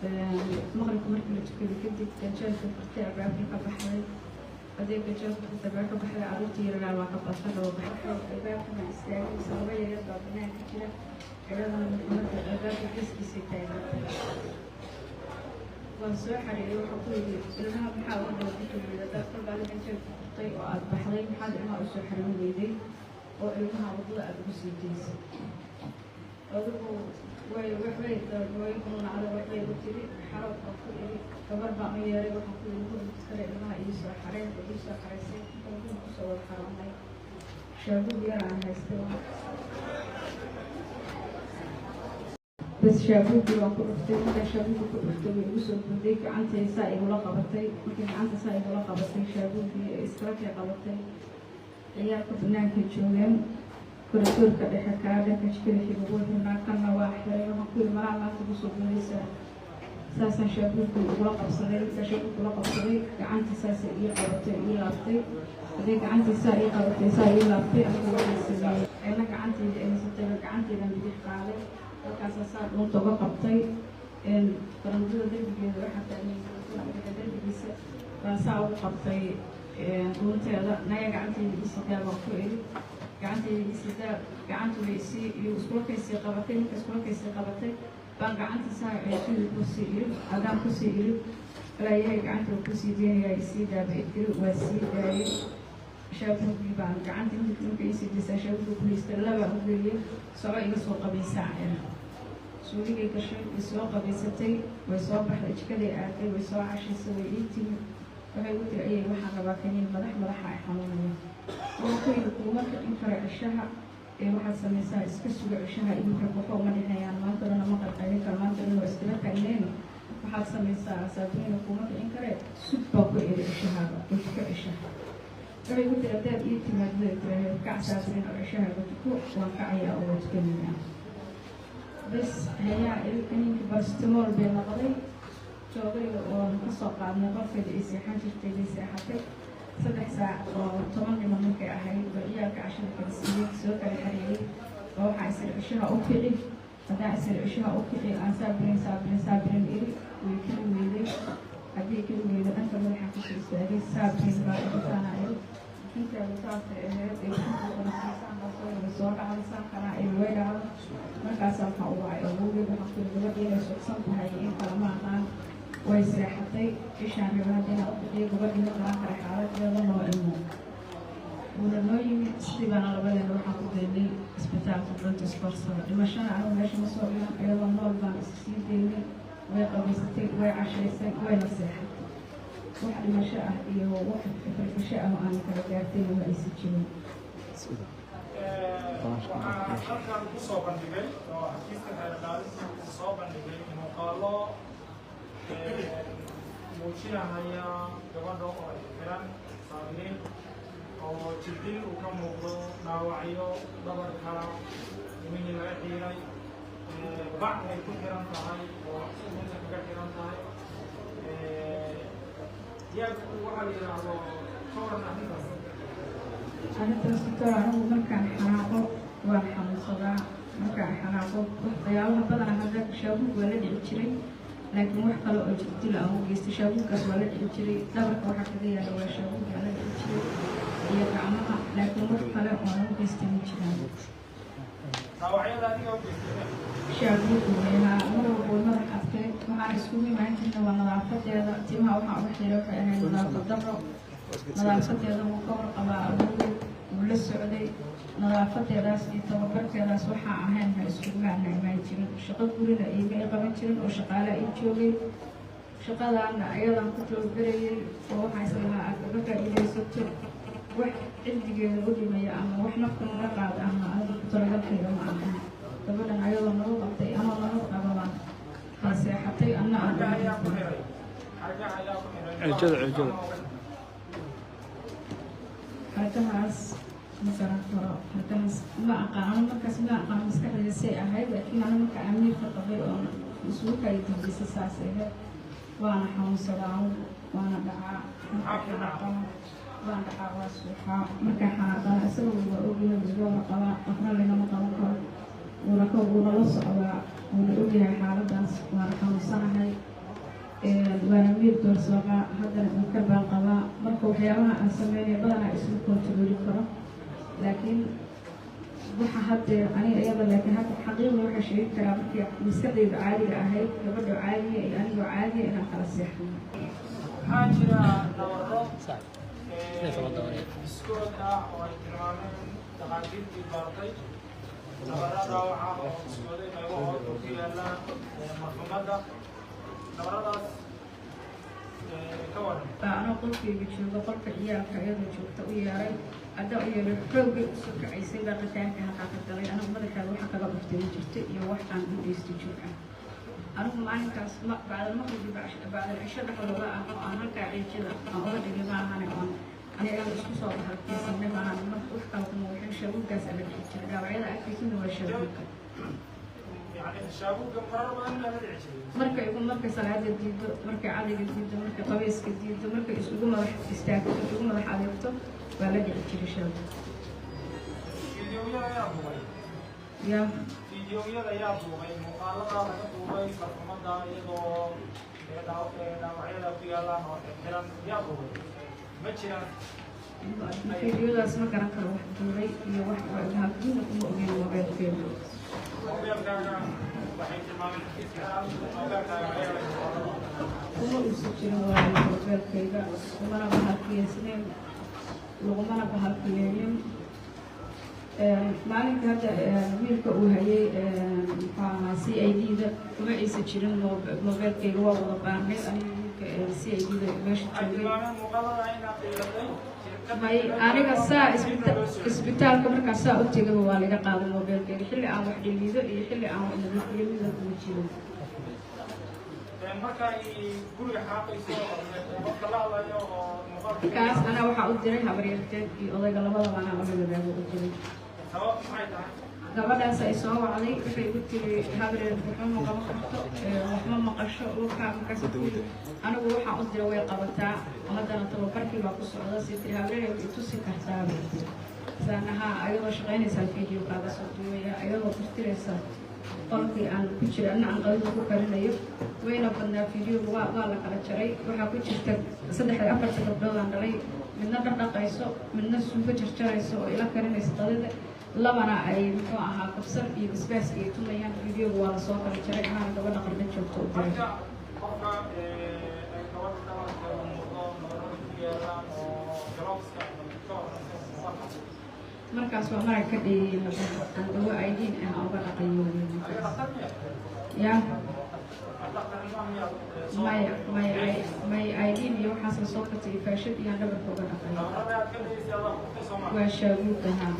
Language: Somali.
Maqribka markii la tukaday kadib ganjeelka furtay, albaabkii ka baxday. Hadday ganjeelka furtay, albaabka ka baxday, carruurtii yaryar waa ka badsan oo baxay. Albaabka baan istaagay, sababo yaryar baa banaanka jira, iyadana maxkamadda albaabka geeskiisay taagantay. Waan soo xariiray, waxaa ku yidhi, "Ilmaha maxaa uga daba bixi weyday? Haddaad kolba adiga ganjeelka furtay oo aad baxday, maxaad ilmaha usoo xariirin weyday oo ilmaha waddada aada ugu sii daysay?" Adigu way waxbay way qunacda, waxbay u tiri, xarood baan ku iri. Gabar baan u yeeray, waxaan ku yidhi, "Guriga kale ilmaha ii soo xareen." Way ii soo xaraysay. Intaan guriga kusoo wada xaroonnay, shaabuug yar aan haystay bas, shaabuugii baan ku dhuftay. Markaan shaabuugii ku dhuftay, way igu soo buuday, gacantay saa igula qabatay. Markay gacanta saa igula qabatay, shaabuugii iskala kay qabatay. Ciyaalka banaanka joogeen, koritoorka dhexe kaa dhanka jikada xiga wuu xirnaa, kanna waa xiray. Waxaan ku yidhi, "Malaa maanta kusoo buudaysaa." Saasaan shaabuugii ugula qabsaday. Markaan shaabuugii ula qabsaday, gacantii saasay ii qabatay, ii laabtay. Haddii gacantii saa ii qabatay, saa ii laabtay, anigu waxaan sameeyey, ayna gacantayda ay haysatay, gacantaydan bidix qaaday, halkaasaa saa dhuunta uga qabtay. Barandada derbigeeda waxaa taagnay, derbigiisa baan saa ugu qabtay dhuunteeda. "Naya, gacantayda ii sidaa," baan ku iri, "gacantayda ii sidaa." Gacantu way isii iyo iskula kaysii qabatay. Marka iskula kaysii qabatay baan gacanta saa ceeshadii kusii iri. Haddaan kusii iri, walaayahay, gacanta waa kusii deynayaa, isii daabay tiri. Waa sii daayay. Shaabuugii baan gacanta marka iisii daysaa, shaabuugii ku haystay labaa u geliyay. "Soco, iga soo qabaysaa." Iri suuligay gashay, way soo qabaysatay, way soo baxday, jikaday aaday, way soo cashaysay, way ii timi. Waxay igu tiri, "Ayay, waxaan rabaa kaniin madax, madaxa ay xanuunaya." Waxaan ku yidhi, "Kuuma kicin karo cishaha ee waxaad samaysaa, iska suga cishaha iyo marka waxba uma dhexeeyaan. Maanta dhan ma qalqaylin karo, maanta dhan waa iskala taagneyn. Waxaad samaysaa, Saabiriina, kuuma kicin kare, sug," baa ku iri, "cishahaaga oo tuko cishaha." Waxay igu tiri, "Haddaad ii timaado tiraahdo, kac Saabiriin oo cishahaaga tuko, waan kacayaa oo waa tukanayaa." Bas hayaa iri. Kaniinka paracetamol bay noqday. Joodariga oon ka soo qaadnay qolkeeda ay seexan jirtay bay seexatay. 3 saac oo 10 dhiman markay ahayd oo ciyaalka cashada kala siiyey, soo kala xariiriyey oo waxaa isir cishaha u kici. Haddaan isir cishaha u kici, aan "Saabirin, Saabirin, Saabirin" iri, way keli weyday. Haddii keli weydo, dhanka madaxa kusoo istaagay. "Saabirin" baa irisaana iri. Bixinteedu saasay ahayd ee bixinta qanasiisaan baa soo wada soo dhacday. Saankanaa iri, way dhacday. Markaasaa waxaa u wacay awowgeed. Waxaan ku yiri, "Gabadhii inay sugsan tahay in kale ma aqaan, way seexatay, ishaan raba hadda inaan u kiciyo gabadhii, ma qaban kara xaaladeeda, noo imo." Wuuna noo yimid. Sidii baana labadeena waxaan ku geynay isbitaalka Grote Schuur. Dhimashana anigu meesha ma soo dhigan, iyadoo nool baan is sii daynay. Way qabaysatay, way cashaysay, wayna seexatay. Wax dhimasho ah iyo wax farfasho ah oo aan kala gaartayna ma aysan jirin. Waxaa halkan ku soo bandhigay oo xafiiska xeer ilaalinta uu soo bandhigay muuqaalo muujinahaya gabadha oo xiran, Saabiriin, oo jirdil uu ka muuqdo, dhaawacyo dhabarka, timihii laga xiiray, bac ay ku xiran tahay oo sunta kaga xiran tahay. Yaa waxaa la yidhaahdo, ka waran arrintaas? Arrintaas, doctor, anigu markaan xanaaqo waan xanuunsadaa. Markaan xanaaqo, waxyaabaha badanaa hadda shaabuug waa la dhici jiray, laakiin wax kale oo jirdil aan u geystay, shaabuugkaas waa la dhici jiray. Dhabarka waxaa kaga yaala waa shaabuug aan la dhici jiray iyo gacmaha, laakiin wax kale oo aan u geystay ma jiraan. Dhaawacyada adiga u geystay? Shaabuug weynaa mar walba way madax adkeyd. Waxaan iskugu imaan jirnay waa nadaafadeeda. Timaha waxaan uga xiray waxay ahayd nadaafad darro. Nadaafadeeda wuu ka warqabaa awowgeed, wuu la socday. Nadaafadeedaas iyo tababarkeedaas waxaa ahayn ha iskuguma ana imaan jirin. Shaqo gurina iima i qaban jirin oo shaqaale ii joogay. Shaqadaana ayadan ku tababarayay oo waxaan islahaa aad kaga faa'iidaysato. Wax cirdigeeda u dhimaya ama wax nafta kaga qaada ama aniga ku talagalkayga ma ahan. Gabadhan ayadoo nabad qabtay ama nabad qababaan baa seexatay anna aan Xargaha ayaa ku xiray? Xargaha ayaa ku xiray? Ceejada, ceejada. Xargahaas ma garan karo. Xargahaas ma aqaan anu markaas, ma aqaan maskaxdayda say ahayd, laakiin anu marka amiirka qabay oo isugu kala dambeysay saas ahayd. Waana xanuunsadaa anigu, waana dhacaa. Markaa xanaaqana waan dhacaa, waa suuxaa. Markaa xanaaqana, isaga waa ogyahay, iga warqabaa, qafna lagama qaban karo. Wuuna ka wuuna la socdaa, wuuna ogyahay xaaladaas. Waana xanuunsanahay. doorsoomaa, haddana dhiigkar baan qabaa. Marka waxyaabaha aan sameynaya badanaa isma kontarooli karo, laakiin waxa hadde aniga iyada, laakiin hadda xaqiiqda waxaa sheegi karaa markii maskaxdaydu caadiga ahayd, gabadho caadiya iyo anigoo caadiya inaan kala seexano. Waxaa jira nabaro biskood ah oo ay tilmaameen dhakhaatiirtii baartay, nabaro dhaawaca oo biskooday qaybahood oo ku yaalaan marxumadda. Nabaradaas ka waran? Baa anoo qolkeyga jooga, qolka ciyaalka iyadoo joogta u yeeray. Haddaa u yeeray, xooggay usoo kacaysay baa qitaanka halkaa ka galay. Anigu madaxeeda waxa kaga dhuftay ma jirto iyo wax aan u geystay jir ah. Anigu maalinkaas bacdal maqribi, bacdal cisho dhexdooda ah oo aan halkaa ciijada aan uga dhigay ma ahane, oon aniga isku soo bahalkeysanay ma ahan. Marka wax kale kuma waxin, shaabuuggaas ala dhici jiray. Dhaawacyada agtiisuna waa shaabuugga. Yani shaabuugga marar badan baa la dhici jiray? Markay igu, markay salaada diido, markay cadiga diido, markay qabayska diido, markay isugu madax istaagto, isugu madax adeegto, waa la dhici jiray shaabuug. Fiidiyowyada ayaa duubay? Ya? Fiidiyowyada ayaa duubay muuqaalada laga duubay marxumadda iyadoo dhaawacyada ku yaalaan oo xiran? Yaa duubay? Ma jiraan? Fiidiyadaas ma garan karo wax duubay iyo wax midna, kuma ogeyn mobeelkeeda. Moobeelkaaga waxay tilmaameen xafiiska, moobeelkaaga ayaa la Kuma uusan jirin walaal mobeelkayga, kumana bahalkiyeysnayn, lagumana bahalkiyeeyin. Maalinka hadda wiilka uu hayay, muxuu ahaa, CID da, kuma aysan jirin mobeelkayga. Waa wada baarnay aniga wiilka CID da meesha Waxay joogay. tilmaameen muuqaalada inaad qiilatay. May, aniga saa isbitaalka markaa saa u tegaba waa laga qaaday mobeelkayga. Xilli aan wax dhiliido iyo xilli aan wax nadiifiyo mida kuma jirin. Marka ay guriga xaaqayso, qofka la hadlayo oo muuqaalka Kaas anaa waxaa u diray habaryarteed iyo odayga, labadaba anaa la wadaago u diray. Sabab maxay tahay? Gabadhaas ay soo wacday, waxay igu tiri, "Habreer waxba ma qaban karto, waxma maqasho wakaa." Markaas anigu waxaan u diray way qabataa, haddana tababarkii baa ku socda. Si tiri, "Habreer way itusi kartaa?" bay tiri. Saanaha ayadoo shaqaynaysaa video kaaga soo duubaya, ayadoo tirtiraysa qolkii aan ku jira, anna aan qadada ku karinayo. Wayna badnaa videoga, waa la kala jaray. Waxaa ku jirta saddexda afarta gabdhood aan dhalay, midna dhaqdhaqayso, midna suugo jarjarayso oo ila karinayso qadada, labana ay muxuu ahaa kabsar iyo basbaas iyo tumayaan. Videoga waa lasoo kala jaray, anaana gabadha Qardho joogto u diray. Marka qofka ay gabadha dhabarkeeda muuqdo nabarada ku yaalaan oo gloveska ka horeysa muuqaalka? Markaas waa marag ka dheeyey nabaha aan dawo iodine ah aan uga dhaqayo. Adiga dhakhtar miya? Ya? Dhakhtarnimo miyaa soo Maya, maya, iodine iyo waxaas lasoo katay, faashad iyo aan dhabarka uga dhaqayo. Nabarada aad ka dhegeysay adaa kutay, soo maa? Waa shaabuug ahaa.